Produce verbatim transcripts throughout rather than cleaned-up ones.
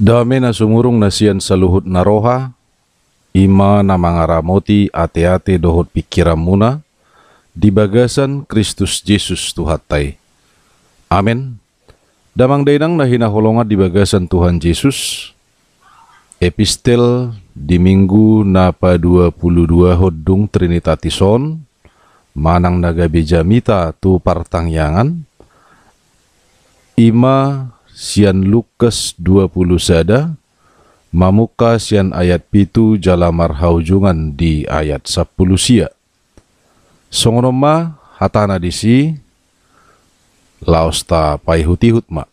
Dame na sumurung na sian saluhut na roha, i ma na mangaramoti ateate dohot pingkiranmuna di bagasan Kristus Jesus Tuhanta i. Amen. Damang dainang na hinaholongan di bagasan Tuhan Jesus, epistel di minggu na paduapuluduahon dung Trinitatis on, manang na gabe jamita tu partangiangan, i ma sian Lukas dua pulu sada, mamungka sian ayat pitu jala marhaujungan di ayat sampulu sia. Songon on ma hatana disi, laos tapaihutihut ma.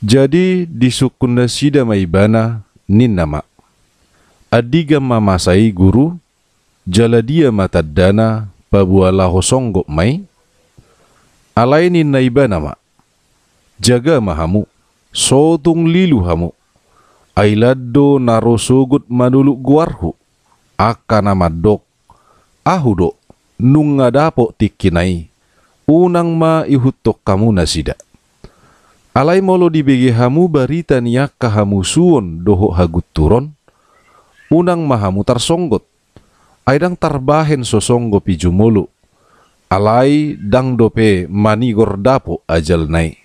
Jadi disungkun nasida ma ibana, ninna ma: Andigan ma masa i, Guru? Jala dia ma tandana, paboa laho songgop ma i? Alai ninna ibana ma: Jaga ma hamu, so tung lilu hamu. Ai lan do na ro sogot manuluk goarhu, angka na mandok: Ahu do, nunga dapot tingkina i, unang ma ihuthon hamu nasida. Alai molo dibege hamu barita ni angka hamusuon dohot hagunturon, unang ma hamu tarsonggot. Ai ndang tarbahen so songgop i jumolo, alai ndang dope manigor dapot ajalna i.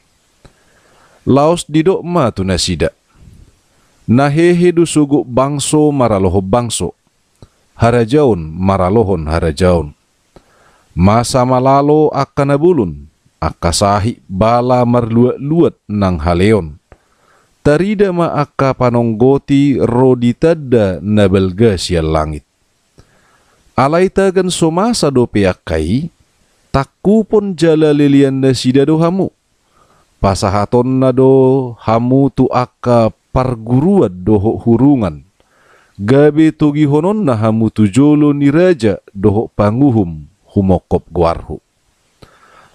Laos didok ma tu nasida: Na hehe do sogot bangso maralohon bangso, harajaon maralohon harajaon. Masa ma lalo angka na bolon, angka sahit bala marluatluat nang haleon. Tarida ma angka panonggoti ro ditanda na balga sian langit. Alai tagan so masa dope angka i, tangkupon jala lelean nasida do hamu. Pasahatonna do hamu tu angka parguruan dohot hurungan, gabe togihononna hamu tu jolo ni raja dohot panguhum humongkop goarhu.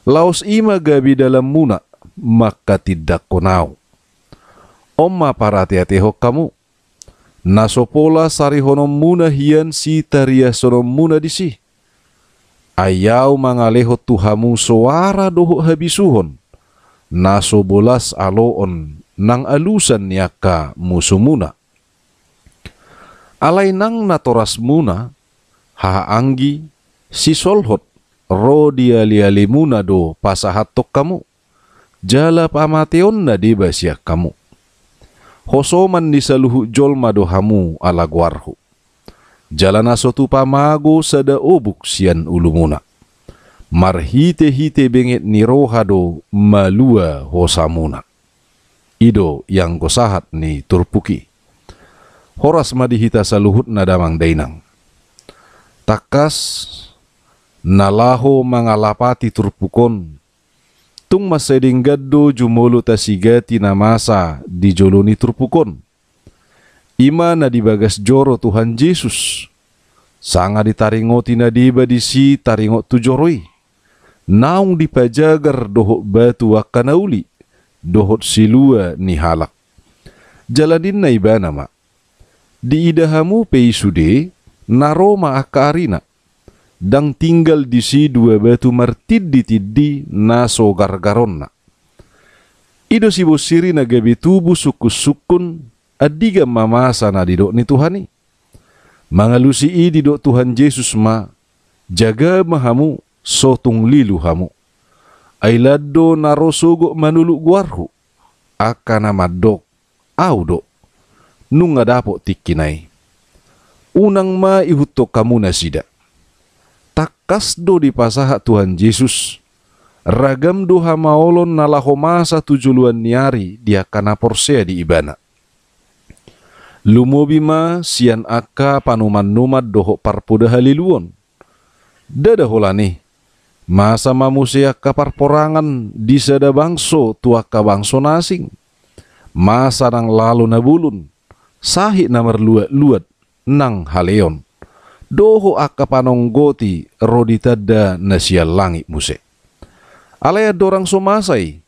Laos i ma gabe dalanmuna manghatindanghon ahu. On ma parateatehon hamu, na so pola sarihononmuna hian sitariashononmuna disi. Ai ahu mangalehon tu hamu soara dohot habisuhon, na so bolas aloon nang alusan ni angka musumuna. Alai nang natorasmuna, hahaanggi, sisolhot, ro di alealemuna do pasahathon hamu, jala pamateonna deba sian hamu. Hosoman ni saluhut jolma do hamu ala goarhu. Jala na so tupa mago sada obuk sian ulumuna. Marhitehite benget ni roha do malua hosamuna. I do ianggo sahat ni turpuk i. Horas ma di hita saluhutna damang dainang. Tangkas, na laho mangalapati turpuk on, tung mansai denggan do jumolo tasigati na masa di jolo ni turpuk on. I ma na di bagas joro Tuhan Jesus. Sanga ditaringoti na deba disi taringot tu joro i. Naung dipajagar dohot batu angka na uli, dohot silua ni halak. Jala ninna ibana ma: Diida hamu pe i sude, na ro ma angka arina. Ndang tinggal disi dua batu martinditindi na so gargaronna. I do sibonsiri na gabe tubu sungkunsungkun, andigan ma masa na didok ni Tuhan i. Mangalusi i didok Tuhan Jesus ma: Jaga ma hamu, so tung lilu hamu. Ai lan do na ro sogot manuluk goarhu, angka na mandok: Ahu do, nunga dapot tingkina i. Unang ma ihuthon hamu nasida. Tangkas do dipasahat Tuhan Jesus, ragam do hamaolon na laho masa tu joloan ni ari di angka na porsea di Ibana. Lumobi ma sian angka panumannuman dohot parpoda haliluon. Ndada holan i, masa ma muse angka parporangan di sada bangso tu angka bangso na asing. Masa nang lalo na bolon, sahit na marluatluat, nang haleon, dohot angka panonggoti ro ditanda na sian langit muse. Alai andorang so masa i,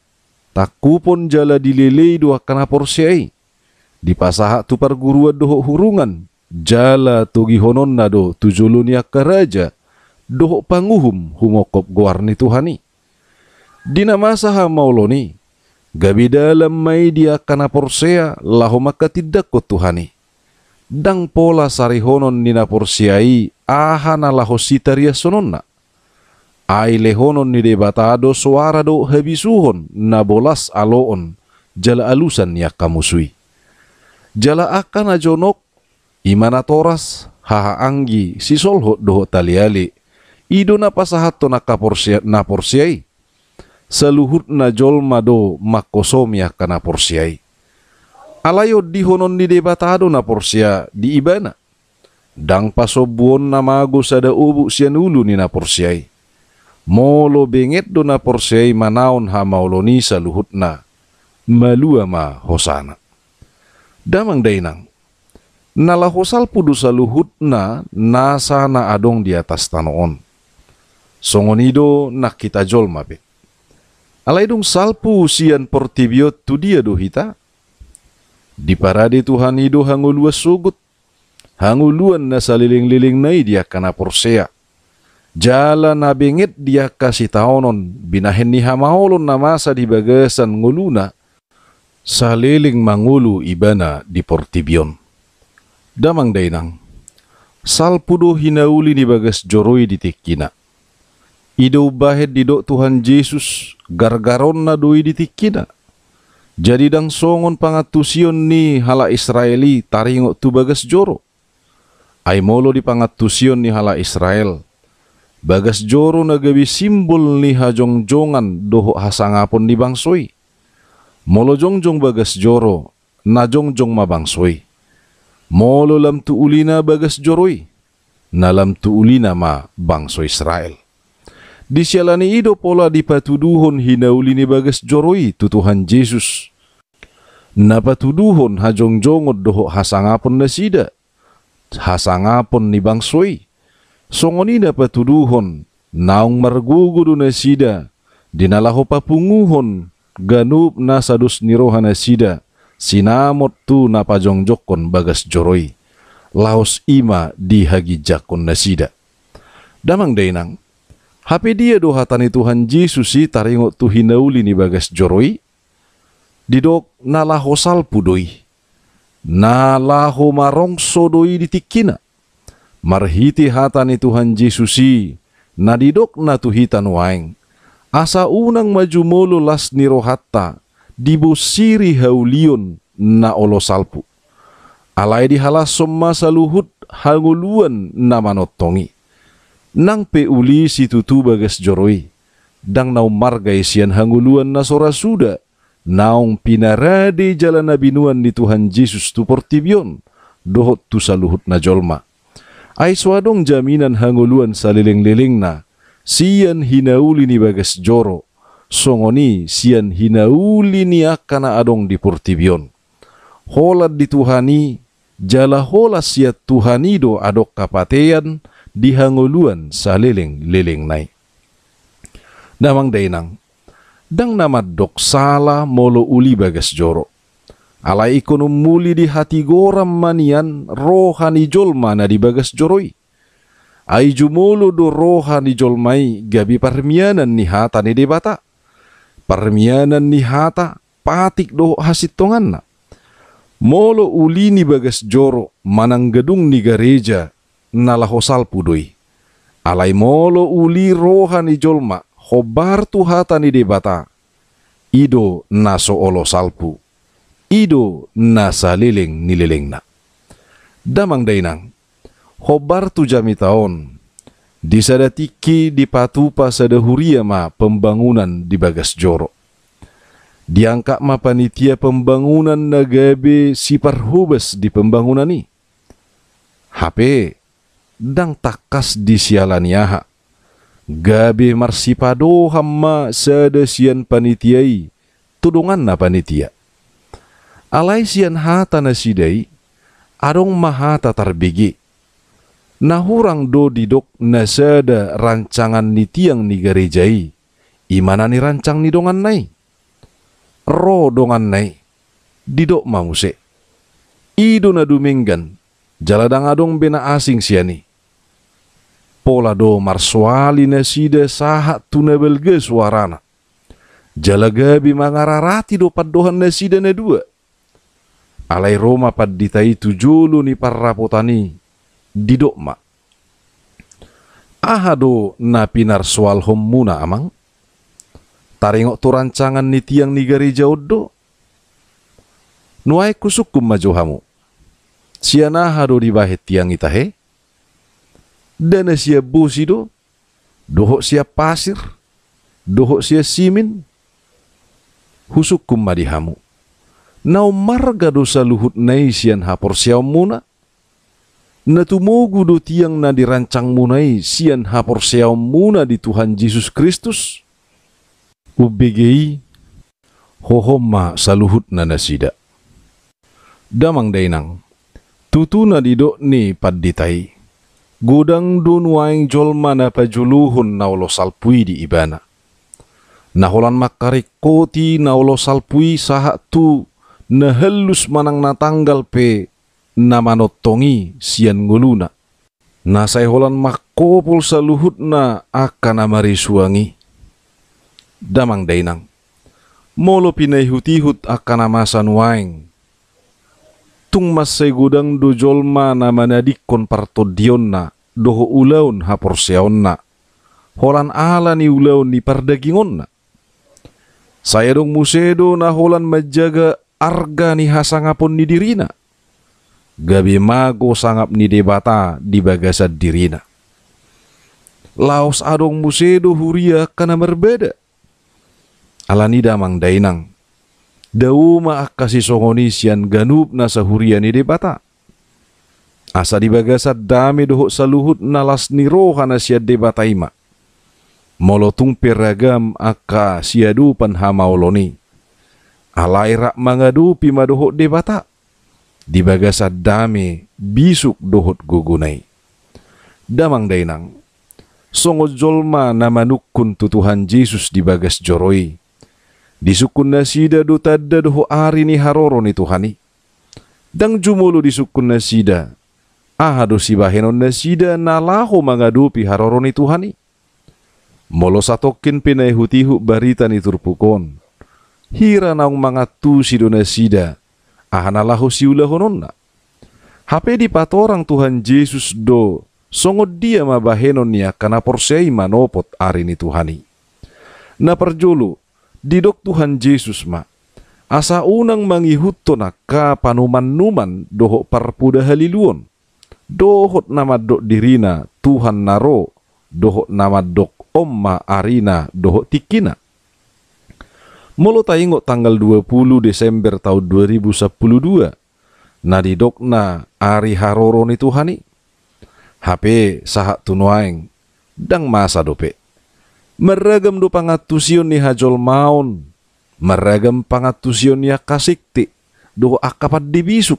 tangkupon jala dilelei do angka na porsea i. Dipasahat tu parguruan dohot hurungan, jala togihononna do tu jolo ni angka raja dohot panguhum humongkop goar ni Tuhan i. Di na masa hamaolon i, gabe dalan ma i di angka na porsea laho manghatindanghon Tuhan i. Ndang pola sarihonon ni na porsea i aha na laho sitariashononna. Ai lehonon ni Debata do soara dohot habisuhon na bolas aloon jala alusan ni angka musu i. Jala angka na jonok, i ma natoras, hahaanggi, sisolhot dohot taleale, i do na pasahathon angka porsea, na porsea i. Saluhutna jolma do manghosomi angka na porsea i. Alai ondihonon ni Debata do na porsea di Ibana. Ndang pasombuonna mago sada obuk sian ulu ni na porsea i. Molo benget do na porsea i manaon hamaolon i saluhutna, malua ma hosana. Damang dainang, na laho salpu do saluhutna nasa na adong di atas tano on. Songon i do nang hita jolma pe. Alai dung salpu sian portibi on, tu dia do hita? Diparade Tuhan i do hangoluan sogot, hangoluan na salelenglelengna i di angka na porsea. Jala na benget di angka sitaonon, binahen ni hamaolon na masa di bagasan ngoluna, saleleng mangolu ibana di portibi on. Damang dainang, salpu do hinauli ni bagas joro i di tingkina. I do umbahen didok Tuhan Jesus, gargaronna do i di tingkina. Jadi ndang songon pangantusion ni halak Israel i taringot tu bagas joro. Ai molo di pangantusion ni halak Israel, bagas joro na gabe simbol ni hajongjongan dohot hasangapon ni bangso i. Molo jongjong bagas joro, na jongjong ma bangso i. Molo lam tu ulina bagas joro i, na lam tu ulina ma bangso Israel. Di siala ni i do pola dipatuduhon hinauli ni bagas joro i tu Tuhan Jesus, na patuduhon hajongjongon dohot hasangapon nasida, hasangapon ni bangso i. Songon i na patuduhon, naung margogo do nasida, di na laho papunguhon ganup nasa dos ni roha nasida, sinamot tu na pajongjongkon bagas joro i. Laos i ma dihaginjangkon nasida. Damang dainang, hape dia do hata ni Tuhan Jesus i taringot tu hinauli ni bagas joro i? Didok na laho salpu do i. Na laho marongso do i di tingkina. Marhite hata ni Tuhan Jesus i, na didokna tu hita nuaeng, asa unang ma jumolo las ni rohanta dibonsiri haulion na olo salpu. Alai dihalashon ma saluhut hangoluan na manongtong i. Nang pe uli situtu bagas joro i, ndang na ummarga i sian hangoluan na so ra suda, naung pinarade jala na binuan ni Tuhan Jesus tu portibi on, dohot tu saluhutna jolma. Ai so adong jaminan hangoluan salelenglelengna, sian hinauli ni bagas joro, songon i sian hinauli ni angka na adong di portibi on. Holan di Tuhan i, jala holan sian Tuhan i do adong hapatean di hangoluan salelenglelengna i. Damang dainang, ndang na mandok sala molo uli bagas joro. Alai ingkon umuli di hatigoran ma nian roha ni jolma na di bagas joro i. Ai jumolo do roha ni jolma i gabe parmianan ni hata ni Debata, parmianan ni hata, patik dohot hasintonganna. Molo uli ni bagas joro manang gedung ni gareja, na laho salpu do i. Alai molo uli roha ni jolma hombar tu hata ni Debata, i do na so olo salpu, i do na saleleng ni lelengna. Damang dainang, hombar tu jamita on, di sada tingki dipatupa sada huria ma pembangunan di bagas joro. Diangkat ma panitia pembangunan na gabe siparhobas di pembangunan i. Hape, ndang tangkas di siala ni aha. Gabe marsipadohan ma sada sian panitia i tu donganna panitia. Alai sian hata nasida i, adong ma hata tarbege. Na hurang do didok na sada rancangan ni tiang ni gareja i, i ma na nirancang ni donganna i. ro donganna i, didok ma muse: I do na dumenggan, jala ndang adong be na asing sian i. Pola do marsoali nasida sahat tu na balga suarana. Jala gabe mangararati do pandohan nasida na dua. Alai ro ma pandita i tu jolo ni parrapotan i, didok ma: Aha do na pinarsoalhonmuna, Amang? Taringot tu rancangan ni tiang ni gareja on do? Nuaeng husungkun ma jo hamu: Sian aha do dibahen tiang i tahe? Nda na sian bosi do, dohot sian pasir, dohot sian simin? Husungkun ma di hamu: Na ummarga do saluhutna i sian haporseaonmuna? Na tumogu do tiang na dirancangmuna i sian haporseaonmuna di Tuhan Jesus Kristus? Umbege i, hohom ma saluhutna nasida. Damang dainang, tutu na didok ni pandita i, godang do nuaeng jolma na pajolohon na olo salpu i di ibana. Na holan mangkaringkoti na olo salpu i sahat tu na hallus manang na tanggal pe na manongtong i sian ngoluna. Na sai holan mangkopol saluhutna angka na marisuang i. Damang dainang, molo pinaihutihut angka na masa nuaeng, tung mansai godang do jolma na manadingkon partondionna dohot ulaon haporseaonna, holan ala ni ulaon ni pardagingonna. Sai adong muse do na holan manjaga arga ni hasangapon ni dirina, gabe mago sangap ni Debata di bagasan dirina. Laos adong muse do huria angka na marbada. Alani i, damang dainang, dao ma angka sisongon i sian ganup nasa huria ni Debata. Asa di bagasan dame dohot saluhut na las ni roha na sian Debata i ma. Molo tung pe ragam angka siadopan hamaolon i, alai rap mangadopi ma dohot Debata di bagasan dame, bisuk dohot gogona i. Damang dainang, songon jolma na manungkun tu Tuhan Jesus di bagas joro i, disungkun nasida do tanda dohot ari ni haroro ni Tuhan i. Ndang jumolo disungkun nasida aha do sibahenon nasida na laho mangadopi haroro ni Tuhan i. Molo satongkin pe na ihutihut barita ni turpuk on, hira naung mangantusi do nasida aha na laho siulahononna. Hape dipatorang Tuhan Jesus do songon dia ma bahenon ni angka na porsea i manopot ari ni Tuhan i. Na parjolo, didok Tuhan Jesus ma, asa unang mangihuthon angka panumannuman dohot parpoda haliluon, dohot na mandok dirina Tuhan na ro, dohot na mandok on ma arina dohot tingkina. Molo taingot tanggal dua puluh Desember taon dua ribu sampulu dua, na didokna ari haroro ni Tuhan i. Hape sahat tu nuaeng, ndang masa dope. Marragam do pangantusion ni hajolmaon, marragam pangantusion ni angka sekte dohot angka pande bisuk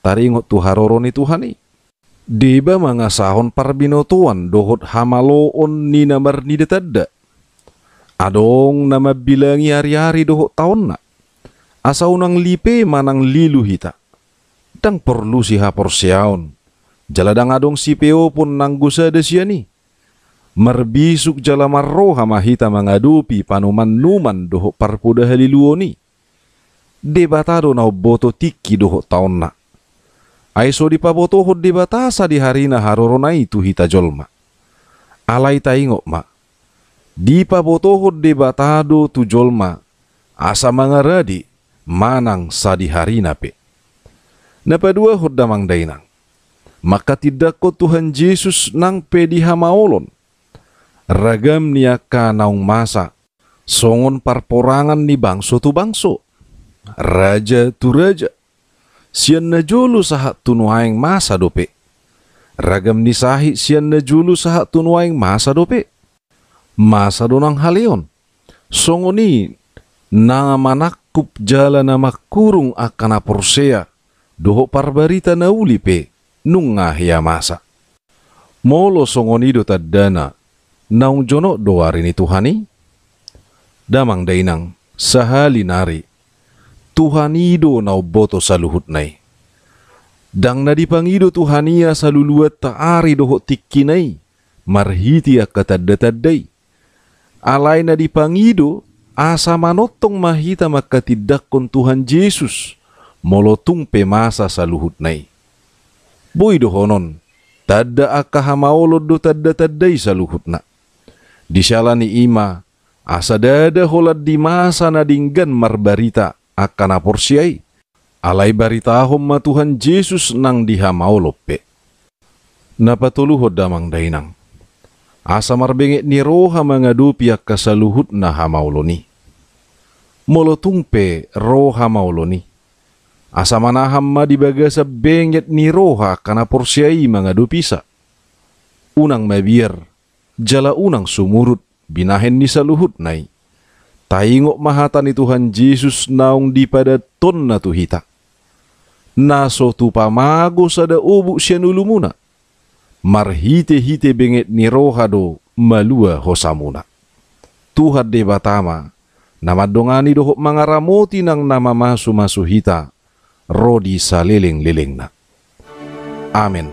taringot tu haroro ni Tuhan i. Deba mangasahon parbinotoan dohot hamaloon ni na marnida tanda. Adong na mambilangi ariari dohot taonna, asa unang lipe manang lilu hita. Ndang porlu sihaporseaon, jala ndang adong sipeopon nanggo sada sian i. Marbisuk jala marroha ma hita mangadopi panumannuman dohot parpoda haliluon i. Debata do na umboto tingki dohot taonna. Ai so dipabotohon Debata sadiharina harorona i tu hita jolma. Alai taingot ma, dipabotohon Debata do tu jolma asa mangarade manang sadiharina pe. Na paduahon, damang dainang, mangkatindangkon Tuhan Jesus nang pe di hamaolon, ragam ni angka naung masa, songon parporangan ni bangso tu bangso, raja tu raja, sian na jolo sahat tu nuaeng masa dope. Ragam ni sahit sian na jolo sahat tu nuaeng masa dope. Masa do nang haleon. Songon i na manangkup jala na mangkurung angka na porsea dohot parbarita na uli pe nunga hea masa. Molo songon i do tandana, naung jonok do ari ni Tuhan i? Damang dainang, sahali nari, Tuhan i do na umboto saluhutna i. Ndang na dipangido Tuhan i asa luluanta ari dohot tingkina i, marhite angka tanda-tanda i. Alai na dipangido, asa manongtong ma hita manghatindanghon Tuhan Jesus, molo tung pe masa saluhutna i. Boi dohonon, tanda angka hamaolon do tanda-tanda i saluhutna. Di siala ni i ma, asa ndada holan di masa na denggan marbarita angka na porsea i. Alai baritahon ma Tuhan Jesus nang di hamaolon pe. Na patoluhon damang dainang. Asa marbenget ni roha mangadopi angka saluhutna hamaolon i. Molo tung pe ro hamaolon i. Asa manahan ma di bagasan benget ni roha angka na porsea i mangadopisa. Unang mabiar, jala unang sumurut, binahen ni saluhutna i. Taingot ma hata ni Tuhan Jesus naung dipadathonna tu hita. Na so tupa mago sada obuk sian ulumuna. Marhite-hite benget ni roha do malua hosamuna. Tuhan Debata ma, na mandongani dohot mangaramoti nang na mamasu-masu hita, ro di saleleng-lelengna. Amen.